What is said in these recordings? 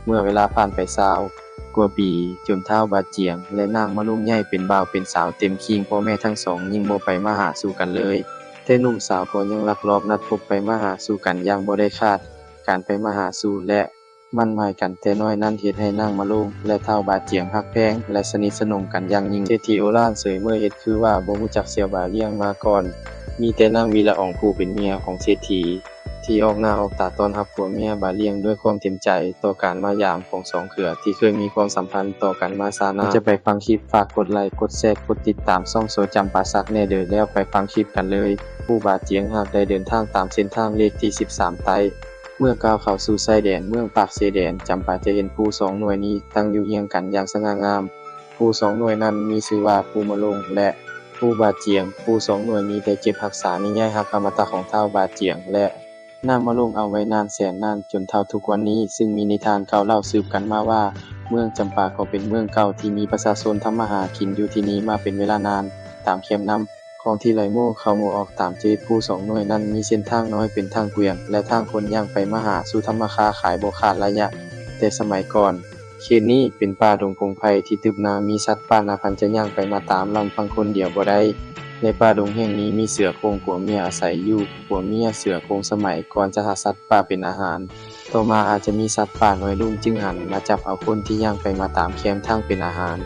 ເມື່ອເວລາຜ່ານໄປຊາວກວ່າປີ ຈົນທ້າວບາຈຽງ ແລະ ນາງມະລຸງໃຫຍ່ເປັນບ່າວເປັນສາວເຕັມຂີງ, ພໍ່ແມ່ທັງສອງຍິ່ງບໍ່ໄປມາຫາສູ່ກັນເລີຍ. ແຕ່ໜຸ່ມສາວກໍຍັງລັກລອບນັດພົບໄປມາຫາສູ່ກັນຢ່າງບໍ່ໄດ້ຂາດ. ການໄປມາຫາສູ່ ແລະ ໝັ້ນໝາຍກັນແຕ່ນ້ອຍນັ້ນ ເຮັດໃຫ້ນາງມະລຸງ ແລະ ທ້າວບາຈຽງຮັກແພງ ແລະ ສະໜິດສະໜົມກັນຢ່າງຍິ່ງ. ເສດຖີໂອລານເສີຍເມີຍເຮັດຄືວ່າບໍ່ຮູ້ຈັກເສີ່ຍບາລ້ຽງມາກ່ອນ. ມີແຕ່ນາງວີລະອອງຜູ້ເປັນເມຍຂອງເສດຖີ ທີ່ອອກໜ້າອອກຕາຕ້ອນຮັບຜົວເມຍບາລ້ຽງດ້ວຍຄວາມເຕັມໃຈຕໍ່ການມາຢາມຂອງສອງເຂືອທີ່ເຄີຍມີຄວາມສຳພັນຕໍ່ກັນມາຊ້ານານ. ກ່ອນຈະໄປຟັງຄລິບ ຝາກກົດໄລ, ກົດແຊ, ກົດຕິດຕາມຊ່ອງໂຊຈຳປາສັກແດ່ເດີ້. ແລ້ວໄປຟັງຄລິບກັນເລີຍ. ຜູ້ບາດຈຽງຫາກໄດ້ເດີນທາງຕາມເສັ້ນທາງເລກທີສິບສາມໃຕ້. ເມື່ອກ້າວເຂົ້າສູ່ຊາຍແດນເມືອງປາກເຊແດນ, ຈຳປາຈະເຫັນພູສອງໜ່ວຍນີ້ຕັ້ງຢູ່ຮຽງກັນຢ່າງສະຫງ່າງາມ. ພູສອງໜ່ວຍນັ້ນມີຊື່ວ່າພູມະລົງ ແລະ ພູບາດຈຽງ. ພູສອງໜ່ວຍນີ້ໄດ້ເກັບຮັກສານິຍາຍຮັກອະມະຕະຂອງທ້າວບາດຈຽງ ແລະ ນາງມະລົງເອົາໄວ້ນານແສນນານ ຈົນເທົ່າທຸກວັນນີ້, ຊຶ່ງມີນິທານກ່າວເລົ່າສືບກັນມາວ່າ ເມືອງຈຳປາກໍເປັນເມືອງເກົ່າທີ່ມີປະຊາຊົນທຳມາຫາກິນຢູ່ທີ່ນີ້ມາເປັນເວລານານ. ຕາມແຄມນ້ຳຂອງທີ່ໄຫຼໂມເຂົ້າໂມອອກຕາມເຈດພູສອງໜ່ວຍນັ້ນ ມີເສັ້ນທາງນ້ອຍເປັນທາງກວ້ຽງ ແລະ ທາງຄົນຍ່າງໄປມາຫາສູ່ທຳມາຄ້າຂາຍບໍ່ຂາດໄລຍະແຕ່ສະໄໝກ່ອນ. ເຂດນີ້ເປັນປ່າດົງພົງໄຜ່ທີ່ຕຶບໜາ, ມີສັດປ່ານາພັນຈະຍ່າງໄປມາຕາມລຳພັງຄົນດຽວບໍ່ໄດ້. ໃນປ່າດົງແຫ່ງນີ້ມີເສືອໂຄ່ງຜົວເມຍອາໄສຢູ່. ຜົວເມຍເສືອໂຄ່ງສະໄໝກ່ອນຈະຫາສັດປ່າເປັນອາຫານ. ຕໍ່ມາອາດຈະມີສັດປ່ານ້ອຍລຸ້ມຈຶ່ງຫັນມາຈັບເອົາຄົນທີ່ຍ່າງໄປມາຕາມແຄມທາງເປັນອາຫານ,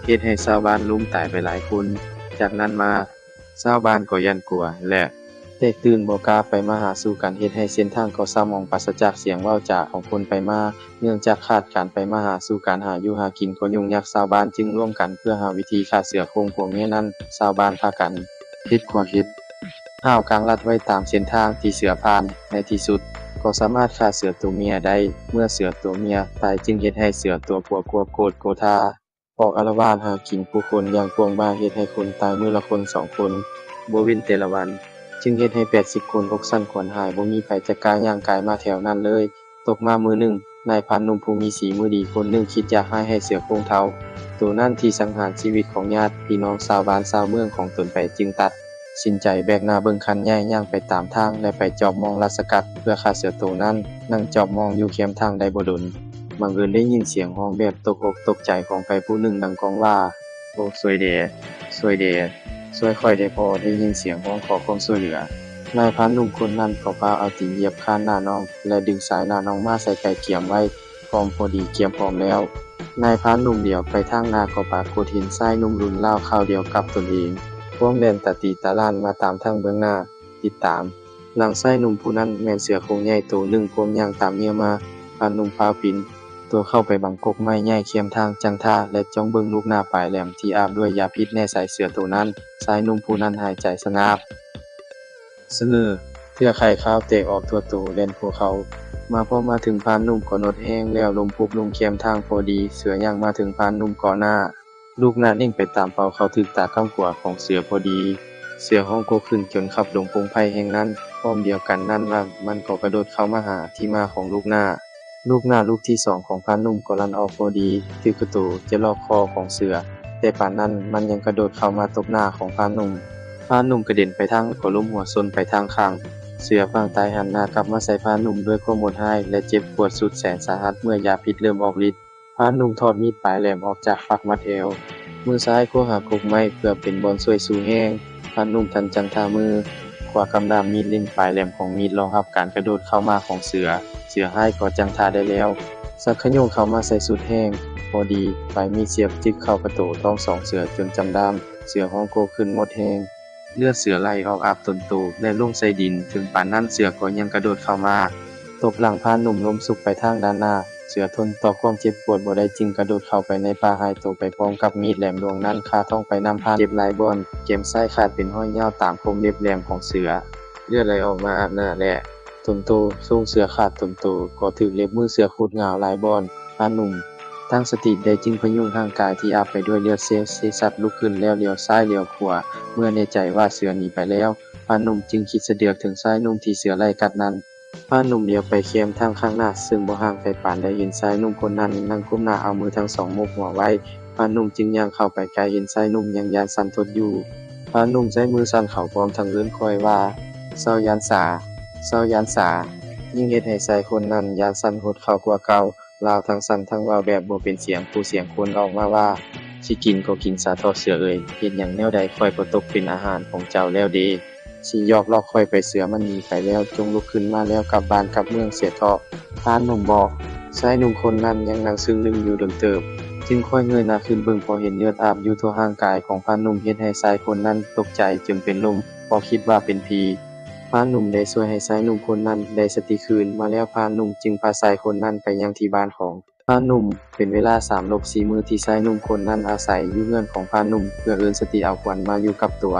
ເຮັດໃຫ້ຊາວບ້ານລົ້ມຕາຍໄປຫຼາຍຄົນ. ຈາກນັ້ນມາ ຊາວບ້ານກໍຢ້ານກົວ ແລະ ແຕກຕື່ນບໍ່ກ້າໄປມາຫາສູ່ກັນ, ເຮັດໃຫ້ເສັ້ນທາງກໍເສົ້າໝອງປາສະຈາກສຽງເວົ້າຈາຂອງຄົນໄປມາ. ເນື່ອງຈາກຂາດການໄປມາຫາສູ່ກັນ, ຫາຢູ່ຫາກິນກໍຫຍຸ້ງຍາກ, ຊາວບ້ານຈຶ່ງຮ່ວມກັນເພື່ອຫາວິທີຂ້າເສືອໂຄ່ງຜົວເມຍນັ້ນ. ຊາວບ້ານພາກັນເຮັດຂົວເຫັດ, ຫາວກາງລັດໄວ້ຕາມເສັ້ນທາງທີ່ເສືອຜ່ານ. ໃນທີ່ສຸດກໍສາມາດຂ້າເສືອໂຕເມຍໄດ້. ເມື່ອເສືອໂຕເມຍຕາຍຈຶ່ງເຮັດໃຫ້ເສືອຕົວຜົວໂກດໂກທາ ອອກອາລະວາດຫາກິນຜູ້ຄົນຢ່າງກວ້າງຂວາງ, ເຮັດໃຫ້ຄົນຕາຍມື້ລະຄົນສອງຄົນບໍ່ເວັ້ນແຕ່ລະວັນ, ຈຶ່ງເຮັດໃຫ້ແປດສິບຄົນອົກສັ່ນຂວັນຫາຍ, ບໍ່ມີໃຜຈັກກ້າຍ່າງກາຍມາແຖວນັ້ນເລີຍ. ຕົກມາມື້ໜຶ່ງ, ນາຍພານໜຸ່ມຜູ້ມີສີມືດີຄົນໜຶ່ງຄິດຢາກຮ້າຍໃຫ້ເສືອໂຄ່ງເຖົ້າໂຕນັ້ນທີ່ສັງຫານຊີວິດຂອງຍາດພີ່ນ້ອງຊາວບ້ານຊາວເມືອງຂອງຕົນໄປ, ຈຶ່ງຕັດສິນໃຈແບກໜ້າເບິ່ງຄັນໃຫຍ່ຍ່າງໄປຕາມທາງ ແລະ ໄປຈອບມອງລັດສະກັດເພື່ອຂ້າເສືອໂຕນັ້ນ. ນັ່ງຈອບມອງຢູ່ແຄມທາງໄດ້ບໍ່ດົນ, ບັງເອີນໄດ້ຍິນສຽງຮ້ອງແບບຕົກອົກຕົກໃຈຂອງໃຜຜູ້ໜຶ່ງດັງກ້ອງວ່າ, ໂອ້ ຊ່ວຍແດ່ ຊ່ວຍແດ່ ຊ່ວຍຂ້ອຍແດ່ພໍ່. ໄດ້ຍິນສຽງຮ້ອງຂໍຄວາມຊ່ວຍເຫຼືອ, ນາຍພານໜຸ່ມຄົນນັ້ນກໍຟ້າວເອົາຕີນຢຽບຄ້ານໜ້ານ້ອງ ແລະ ດຶງສາຍໜ້ານ້ອງມາໃສ່ໄກ່ກຽມໄວ້ພ້ອມພໍດີ, ກຽມພ້ອມແລ້ວ. ນາຍພານໜຸ່ມຫຼຽວໄປທາງໜ້າກໍປາກົດເຫັນຊາຍໜຸ່ມລຸ້ນລາວຄາວດຽວກັບຕົນເອງ, ພວມແລ່ນຕາຕີຕາລ້ານມາຕາມທາງເບື້ອງໜ້າ. ຕິດຕາມຫຼັງຊາຍໜຸ່ມຜູ້ນັ້ນແມ່ນເສືອໂຄ່ງໃຫຍ່ໂຕໜຶ່ງພວມຍ່າງຕາມເຫຍື່ອມາ. ພານໜຸ່ມຟ້າວປິ່ນຕົວເຂົ້າໄປບັງກົກໄມ້ໃຫຍ່ແຄມທາງ, ຈັ່ງຖ້າ ແລະ ຈ້ອງເບິ່ງລູກໜ້າປາຍແຫຼມທີ່ອາບດ້ວຍຢາພິດແນໃສ່ເສືອໂຕນັ້ນ. ຊາຍໜຸ່ມຜູ້ນັ້ນຫາຍໃຈສະຫງາບ ສະເຫງີ ເທື່ອໄຂ່ຂາວແຕກອອກທົ່ວໂຕ, ແລ່ນພົວເຂົ້າມາ. ພໍມາເຖິງພານໜຸ່ມກໍໜົດແຮງແລ້ວ, ລົ້ມຟຸບລົງແຄມທາງພໍດີ. ເສືອຍ່າງມາເຖິງພານໜຸ່ມກໍໜ້າ ລູກໜ້າເໜັງໄປຕາມເປົ້າເຂົ້າຖືກຕາຂ້າງຂວາຂອງເສືອພໍດີ. ເສືອຮ້ອງໂກຂຶ້ນຈົນຂັບລົງພົງໄຜ່ແຫ່ງນັ້ນ. ພ້ອມດຽວກັນນັ້ນລະ ມັນກໍກະໂດດເຂົ້າມາຫາທີ່ມາຂອງລູກໜ້າ. ລູກໜ້າລູກທີສອງຂອງພານໜຸ່ມກໍລັ່ນອອກພໍດີ, ຖືກກະໂຕຈະລອກຄໍຂອງເສືອ, ແຕ່ປານນັ້ນມັນຍັງກະໂດດເຂົ້າມາຕົບໜ້າຂອງພານໜຸ່ມ. ພານໜຸ່ມກະເດັນໄປທາງກໍລົ້ມຫົວຊົນໄປທາງຂ້າງ. ເສືອປາງຕາຍຫັນໜ້າກັບມາໃສ່ພານໜຸ່ມດ້ວຍຄວາມໂຫດຮ້າຍ ແລະ ເຈັບປວດສຸດແສນສາຫັດເມື່ອຢາພິດເລີ່ມອອກລິດ. ພານໜຸ່ມຖອດມີດປາຍແຫຼມອອກຈາກຝັກມັດແອວ, ມືຊ້າຍຄວ້າຫາກົກໄມ້ເພື່ອເປັນບ່ອນຊ່ວຍຊູແຮງ. ພານໜຸ່ມທັນຈັ່ງທ່າມືຂວາກຳດ້າມມີດເຫຼັ້ງ, ປາຍແຫຼມຂອງມີດລອງຮັບການກະໂດດເຂົ້າມາຂອງເສືອ. ເສືອຮ້າຍກໍຈັ່ງທ່າໄດ້ແລ້ວ, ຊັກຂະໂຍງເຂົ້າມາໃສ່ສຸດແຮງ. ພໍດີປາຍມີດສຽບຈຶກເຂົ້າກະໂຕທ້ອງສອງເສືອຈົນຈຳດ້າມ. ເສືອຮ້ອງໂກຂຶ້ນໝົດແຮງ. ເລືອດເສືອໄຫຼອອກອາບຕົນໂຕ ແລະ ລົງໃສ່ດິນ. ເຖິງປານນັ້ນເສືອກໍຍັງກະໂດດເຂົ້າມາຕົບຫຼັງພານໜຸ່ມລົ້ມຊຸກໄປທາງດ້ານໜ້າ. ເສືອທົນຕໍ່ຄວາມເຈັບປວດບໍ່ໄດ້ຈຶ່ງກະໂດດເຂົ້າໄປໃນປ່າ ຫາຍໂຕໄປພ້ອມກັບມີດແຫຼມຫຼວງນັ້ນ, ຄາທ້ອງໄປນຳພານ, ເຈັບຫຼາຍບ່ອນ, ແກ້ມຊ້າຍຂາດເປັນຮອຍຍາວຕາມຄົມເລັບແຫຼມຂອງເສືອ. ເລືອດໄຫຼອອກມາອາບໜ້າ ແລະ ຕົນໂຕ, ໂສ້ງເສືອຂາດຕົນໂຕ, ກໍຖືກເລັບມືເສືອຂູດງາວຫຼາຍບ່ອນ. ພານໜຸ່ມຕັ້ງສະຕິໄດ້ຈຶ່ງພະຍຸງຮ່າງກາຍທີ່ອາບໄປດ້ວຍເລືອດເຊ ເຊສັດລຸກຂຶ້ນແລ້ວຫຼຽວຊ້າຍຫຼຽວຂວາ. ເມື່ອແນ່ໃຈວ່າເສືອໜີໄປແລ້ວ, ພານໜຸ່ມຈຶ່ງຄິດສະເດືອກເຖິງຊາຍໜຸ່ມທີ່ເສືອໄລ່ກັດນັ້ນ. ພານໜຸ່ມຫຼຽວໄປແຄມທາງຂ້າງໜ້າ ເຊິ່ງບໍ່ຫ່າງໄກປານໃດ ເຫັນຊາຍໜຸ່ມຄົນນັ້ນນັ່ງກົ້ມໜ້າເອົາມືທັງສອງໂມບຫົວໄວ້. ພານໜຸ່ມຈຶ່ງຍ່າງເຂົ້າໄປໃກ້, ເຫັນຊາຍໜຸ່ມຍັງຢ້ານສັ່ນທົດຢູ່. ພານໜຸ່ມໃຊ້ມືສັ່ນເຂົ້າພ້ອມທັງເອີ້ນຄ່ອຍວ່າ, ເຊົາຢ້ານສາ, ເຊົາຢ້ານສາ, ຍິ່ງເຮັດໃຫ້ຊາຍຄົນນັ້ນຢ້ານສັ່ນຫົດເຂົ້າກວ່າເກົ່າ. ລາວທັງສັ່ນທັງເວົ້າແບບບໍ່ເປັນສຽງຜູ້ສຽງຄົນອອກມາວ່າ, ຊິກິນກໍກິນສາເຖາະເສືອເອີຍ, ເຮັດຫຍັງແນວໃດຂ້ອຍກໍຕົກເປັນອາຫານຂອງເຈົ້າແລ້ວເດ. ຊິຢອກຫຼອກຂ້ອຍໄປເສືອ, ມັນໜີໄປແລ້ວ, ຈົ່ງລຸກຂຶ້ນມາແລ້ວກັບບ້ານກັບເມືອງເສຍເຖາະ. ພານໜຸ່ມບອກ. ຊາຍໜຸ່ມຄົນນັ້ນຍັງນັ່ງຊຶ້ງລຶ້ງຢູ່ດົນເຕີບ, ຈຶ່ງຄ່ອຍເງີຍໜ້າຂຶ້ນເບິ່ງ ເພາະເຫັນເລືອດອາບຢູ່ທົ່ວຮ່າງກາຍຂອງພານໜຸ່ມ ເຮັດໃຫ້ຊາຍຄົນນັ້ນຕົກໃຈຈົນເປັນລົມ ເພາະຄິດວ່າເປັນຜີ. ພານໜຸ່ມໄດ້ຊ່ວຍໃຫ້ຊາຍໜຸ່ມຄົນນັ້ນໄດ້ສະຕິຄືນມາແລ້ວ, ພານໜຸ່ມຈຶ່ງພາຊາຍຄົນນັ້ນໄປຍັງທີ່ບ້ານຂອງພານໜຸ່ມ. ເປັນເວລາສາມລົບສີ່ມື້ທີ່ຊາຍໜຸ່ມຄົນນັ້ນອາໄສຢູ່ເຮືອນຂອງພານໜຸ່ມ ເພື່ອເອີ້ນສະຕິເອົາຂວັນມາຢູ່ກັບຕົວ.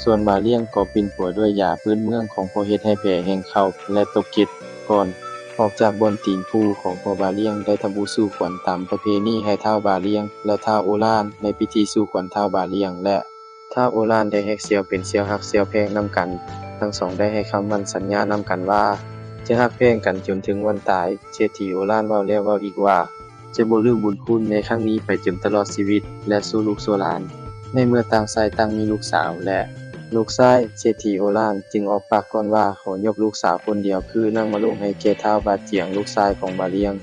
ສ່ວນບາລ້ຽງກໍປິ່ນປົວດ້ວຍຢາພື້ນເມືອງຂອງພໍ່ເຮັດໃຫ້ແຜແຫ້ງເຂົ້າ ແລະ ຕົກເກັດ. ກ່ອນອອກຈາກບ່ອນຕີນພູຂອງພໍ່ບາລ້ຽງໄດ້ທຳບຸນສູ່ຂວັນຕາມປະເພນີໃຫ້ທ້າວບາລ້ຽງ ແລະ ທ້າວໂອລານ ໃນພິທີສູ່ຂວັນທ້າວບາລ້ຽງ ແລະ ທ້າວໂອລານໄດ້ແຮກສ່ຽວເປັນສ່ຽວຮັກສ່ຽວແພງນຳກັນ. ທັງສອງໄດ້ໃຫ້ຄຳໝັ້ນສັນຍານຳກັນວ່າ ຈະຮັກແພງກັນຈົນເຖິງວັນຕາຍ. ເສດຖີໂອລານເວົ້າແລ້ວເວົ້າອີກວ່າ ຈະບໍ່ລືມບຸນຄຸນໃນຄັ້ງນີ້ໄປຈົນຕະຫຼອດຊີວິດ ແລະ ສູ່ລູກສູ່ຫຼານ. ໃນເມື່ອຕ່າງຊາຍຕ່າງມີລູກສາວ ແລະ ລູກຊາຍ, ເສດຖີໂອລານຈຶ່ງອອກປາກກ່ອນວ່າ ຂໍຍົກລູກສາວຄົນດຽວຄືນາງມະໂລງໃຫ້ແກ່ທ້າວບາຈຽງ ລູກຊາຍຂອງບາລ້ຽງ.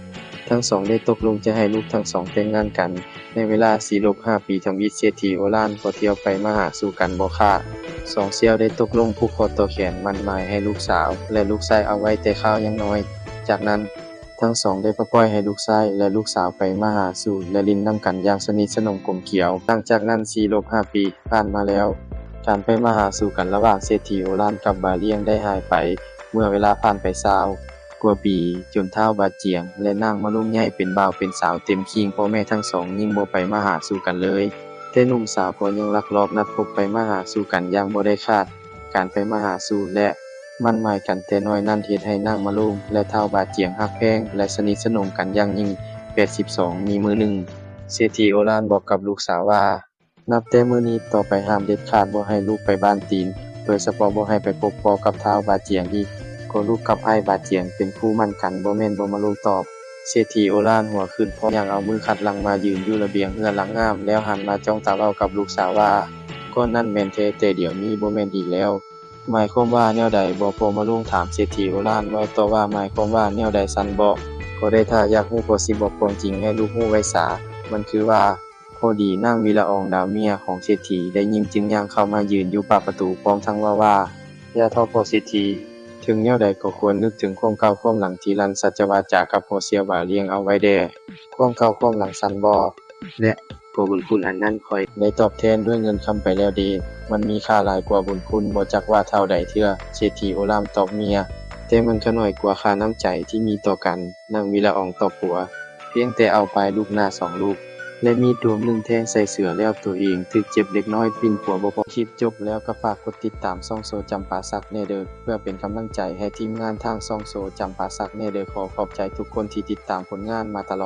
ທັງສອງໄດ້ຕົກລົງຈະໃຫ້ລູກທັງສອງແຕ່ງງານກັນ. ໃນເວລາສີ່ລົບຫ້າປີທຳອິດ, ເສດຖີໂອລານກໍທ່ຽວໄປມາຫາສູ່ກັນບໍ່ຂາດ. ສອງສ່ຽວໄດ້ຕົກລົງຜູກຂໍ້ຕໍ່ແຂນໝັ້ນໝາຍໃຫ້ລູກສາວ ແລະ ລູກຊາຍເອົາໄວ້ແຕ່ຄາວຍັງນ້ອຍ. ຈາກນັ້ນ ທັງສອງໄດ້ປະປ່ອຍໃຫ້ລູກຊາຍ ແລະ ລູກສາວໄປມາຫາສູ່ ແລະ ຫຼິ້ນນຳກັນຢ່າງສະໜິດສະໜົມກົມກຽວ. ຫຼັງຈາກນັ້ນສີ່ລົບຫ້າປີຜ່ານມາແລ້ວ, ການໄປມາຫາສູ່ກັນລະຫວ່າງເສດຖີໂອລານກັບບາລ້ຽງໄດ້ຫາຍໄປ. ເມື່ອເວລາຜ່ານໄປຊາວກວ່າປີ, ຈົນທ້າວບາຈຽງ ແລະ ນາງມະໂລງໃຫຍ່ເປັນບ່າວເປັນສາວເຕັມຂີງ, ພໍ່ແມ່ທັງສອງຍິ່ງບໍ່ໄປມາຫາສູ່ກັນເລີຍ. ແຕ່ໜຸ່ມສາວກໍຍັງລັກລອບນັດພົບໄປມາຫາສູ່ກັນຢ່າງບໍ່ໄດ້ຂາດ. ການໄປມາຫາສູ່ ແລະ ໝັ້ນໝາຍກັນແຕ່ນ້ອຍນັ້ນ ເຮັດໃຫ້ນາງມະໂລງ ແລະ ທ້າວບາຈຽງຮັກແພງ ແລະ ສະໜິດສະໜົມກັນຢ່າງຍິ່ງ. ແປດສິບສອງ ມີມື້ໜຶ່ງ, ເສດຖີໂອລານບອກກັບລູກສາວວ່າ, ນັບແຕ່ມື້ນີ້ຕໍ່ໄປຫ້າມເດັດຂາດບໍ່ໃຫ້ລູກໄປບ້ານຕີນ, ໂດຍສະເພາະບໍ່ໃຫ້ໄປພົບພໍ້ກັບທ້າວບາຈຽງອີກ, ກໍລູກກັບອ້າຍບາຈຽງເປັນຄູ່ໝັ້ນກັນ, ບໍ່ແມ່ນບໍ່? ມະໂລງຕອບ. ເສດຖີໂອລານຫົວຂຶ້ນພ້ອມຍ່າງເອົາມືຂັດຫຼັງມາຢືນຢູ່ລະບຽງເຮືອນຫຼັງງາມ, ແລ້ວຫັນມາຈ້ອງຕາເວົ້າກັບລູກສາວວ່າ, ກ່ອນນັ້ນແມ່ນແທ້, ແຕ່ດຽວນີ້ບໍ່ແມ່ນອີກແລ້ວ. ໝາຍຄວາມວ່າແນວໃດບໍ? ພໍ່ມະໂລງຖາມເສດຖີໂອລານ. ເວົ້າຕໍ່ວ່າ, ໝາຍຄວາມວ່າແນວໃດຊັ້ນບໍ? ກໍໄດ້ຖ້າຢາກຮູ້ກໍຊິບອກຄວາມຈິງໃຫ້ລູກຮູ້ໄວ້ສາ. ມັນຄືວ່າ ພໍດີນາງວິລະອອງດາວເມຍຂອງເສດຖີໄດ້ຍິນຈຶ່ງຍ່າງເຂົ້າມາຢືນຢູ່ປາກປະຕູ ພ້ອມທັງເວົ້າວ່າ, ຢ່າທໍ້ພໍ້ເສດຖີ, ເຖິງແນວໃດກໍຄວນນຶກເຖິງຄວາມເກົ່າຄວາມຫຼັງທີ່ລັ່ນສັດຈະວາຈາກັບພໍ່ສ່ຽວບາລ້ຽງເອົາໄວ້ແດ່. ຄວາມເກົ່າຄວາມຫຼັງຊັ້ນບໍ? ແລະ ກໍບຸນຄຸນອັນນັ້ນຂ້ອຍໄດ້ຕອບແທນດ້ວຍເງິນຄຳໄປແລ້ວເດ. ມັນມີຄ່າຫຼາຍກວ່າບຸນຄຸນບໍ່ຈັກວ່າເທົ່າໃດເທື່ອ, ເສດຖີໂອລານຕອບເມຍ. ແຕ່ມັນກໍໜ້ອຍກວ່າຄ່ານ້ຳໃຈທີ່ມີຕໍ່ກັນ, ນາງວິລະອອງຕອບຜົວ. ພຽງແຕ່ເອົາປາຍລູກໜ້າສອງລູກ ແລະ ມີດດວງໜຶ່ງແທງໃສ່ເສືອແລ້ວໂຕເອງຖືກເຈັບເລັກນ້ອຍປິ່ນປົວບໍ່ພໍ. ຄລິບຈົບແລ້ວກໍຝາກກົດຕິດຕາມຊ່ອງໂຊຈຳປາສັກແດ່ເດີ ເພື່ອເປັນກຳລັງໃຈໃຫ້ທີມງານທາງຊ່ອງໂຊຈຳປາສັກແດ່ເດີ. ຂໍຂອບໃຈທຸກຄົນທີ່ຕິດຕາມຜົນງານມາຕະຫຼອດ.